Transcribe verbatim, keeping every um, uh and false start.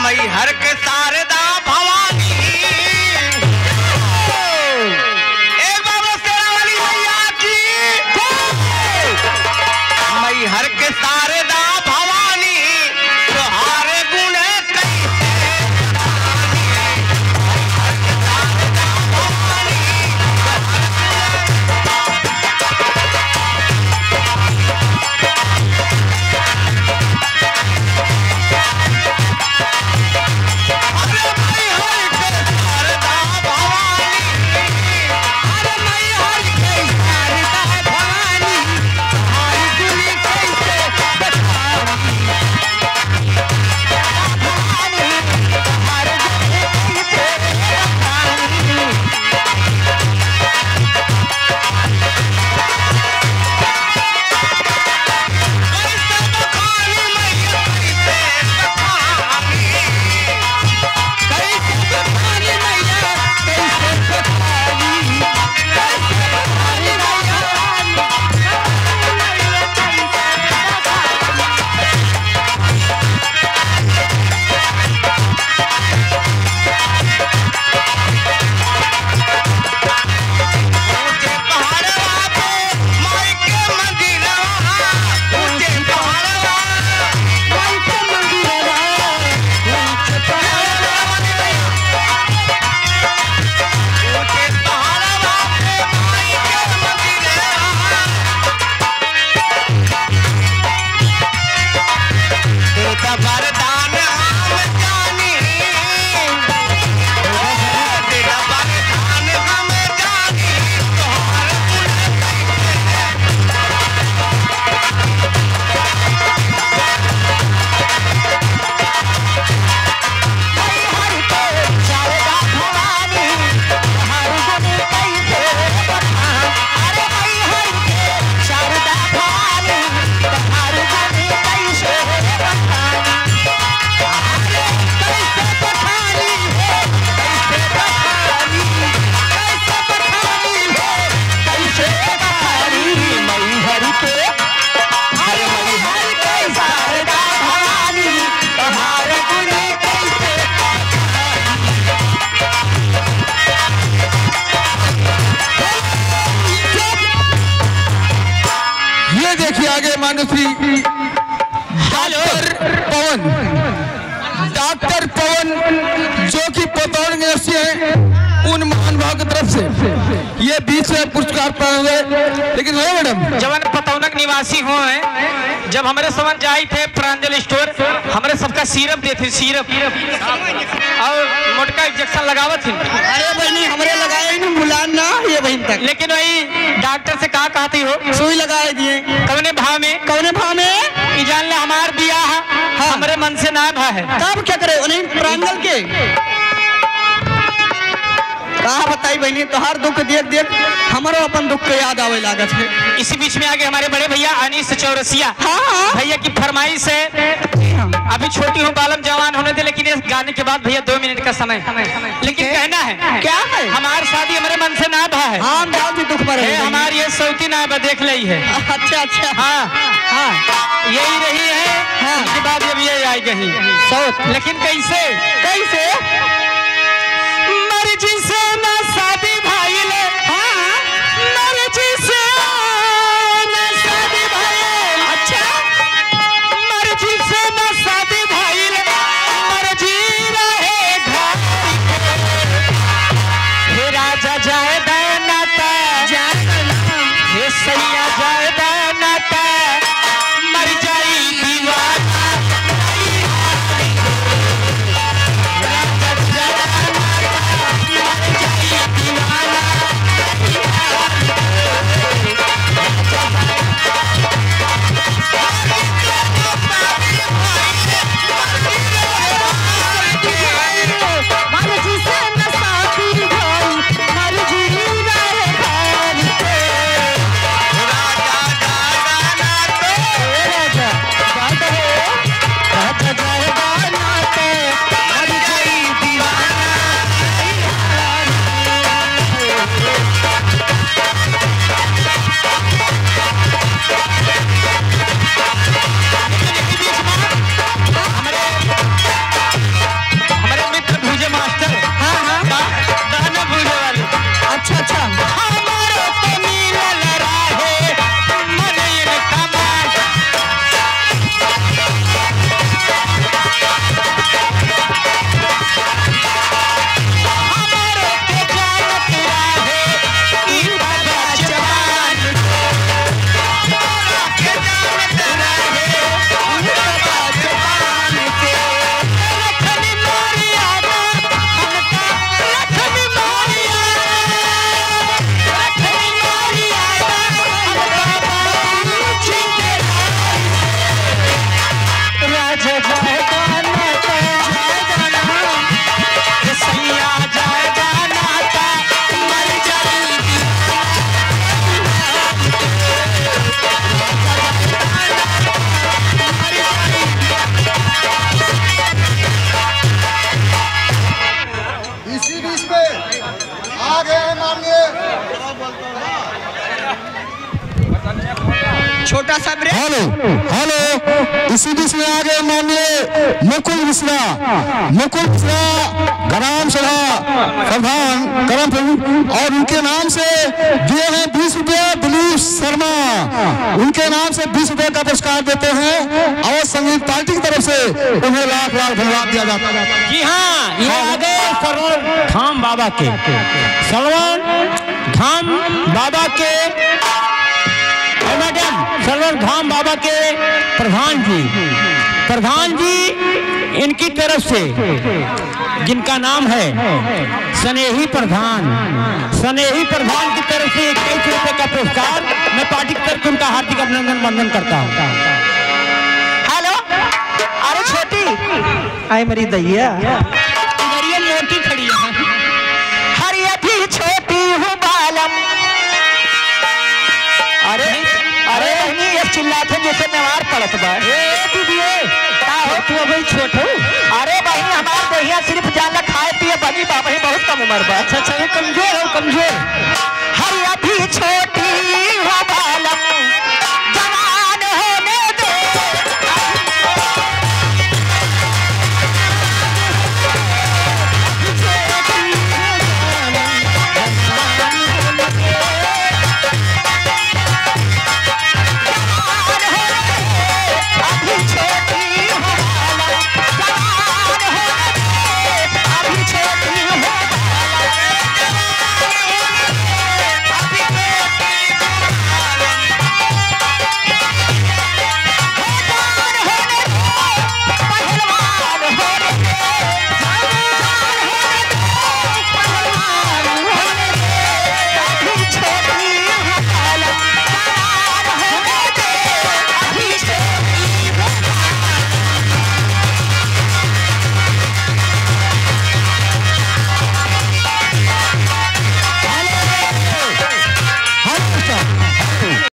मैहर के शारदा भवानी। एक बार बोलो शेरा वाली मैया की। मैहर के शारदा भवानी, तोहार गुण कैसे ये देखिए आगे माननीय श्री डॉक्टर पवन, डॉक्टर पवन जो कि पतौड़ निवासी हैं, उन महानुभाव की तरफ से ये बीच से पुरस्कार प्राप्त हुए। लेकिन हो मैडम, जवन पतौनक निवासी हो हैं, जब हमरे समझ जाई थे प्रांजल स्टोर, हमरे सबका syrup देते, syrup और मोटका injection लगावत ही। अरे बहनी, हमरे लगाए ही ना, मुलायम ना ये बहन तक। लेकिन वही डॉक्टर से का कहती हो? सुई लगाए दिए। कवने भाव में? कवने भाव में? ई जान ले, हमार बियाह हाँ। हमरे मन से ना भा है। तब क्या करे? उन्हीं प्रांजल के। का बताई बहनी, तोहार दुख देख देख हमरो अपन दुख के याद आवे लागत है। इसी बीच में आगे हमारे बड़े भैया अनीस चौरसिया। हाँ, हाँ। भैया की फरमाइश है, अभी छोटी हूँ, बालम जवान होने दे, लेकिन इस गाने के बाद भैया दो मिनट का समय। लेकिन ठीक है। कहना है, क्या है? हमार शादी हमरे मन से ना भा है। हाँ, हम जाओ भी दुख भरे हे, हैं। हमार ये सौती ना बा, देख लई है। अच्छा, अच्छा। हाँ, हाँ। यही रही है, हाँ। उसके बाद जब ये आई गई। सौत। लेकिन कैसे? कैसे? मर्जी से ना शादी भइल। हाँ। मर्जी से ना शादी भइल। अच्छा। मर्जी से ना शादी भइल, मर्जी रहे घर के। हे राजा जाए दा नाता, जाए दा ना। हे सैया जाए दा नाता, मर जाई दीवाना। छोटा सा ब्रेक। हेलो, हेलो, इसी बीच में आ गए माननीय मुकुल मिश्रा, मुकुल मिश्रा, ग्राम सभा प्रधान करमपुर, और उनके नाम से दिए हैं बीस रुपया। दिलीप शर्मा, उनके नाम से बीस रुपया का पुरस्कार देते हैं और संगीत पार्टी की तरफ से उन्हें लाख लाख धन्यवाद दिया जाता है। जी हाँ, ये आ गए सरवण धाम बाबा के, सरवण धाम बाबा के, ए मैडम, सरवण धाम बाबा के प्रधान जी, प्रधान जी इनकी तरफ से, जिनका नाम है स्नेही प्रधान, स्नेही प्रधान की तरफ से इक्कीस रुपए का पुरस्कार। मैं पार्टी की तरफ से उनका हार्दिक अभिनंदन वंदन करता हूँ। हेलो, अरे छोटी, आए मरी दैया। इधर ये मोटी खड़ी है। हर अभी छोटी हूँ बालम। अरे, अरे बहिनी, ये चिल्लात है जैसे नेवार पड़त बा। ए, ए, दीदी, ए। का हो? तू अभी छोट हो? अरे बहिनी, हमार देहिया सिर्फ जान ला खाए पिए बनी बा, वही बहुत कम उम्र बा। अच्छा, अच्छा, ये कमजोर हो, कमजोर। हर अभी छोटी हूँ बालम,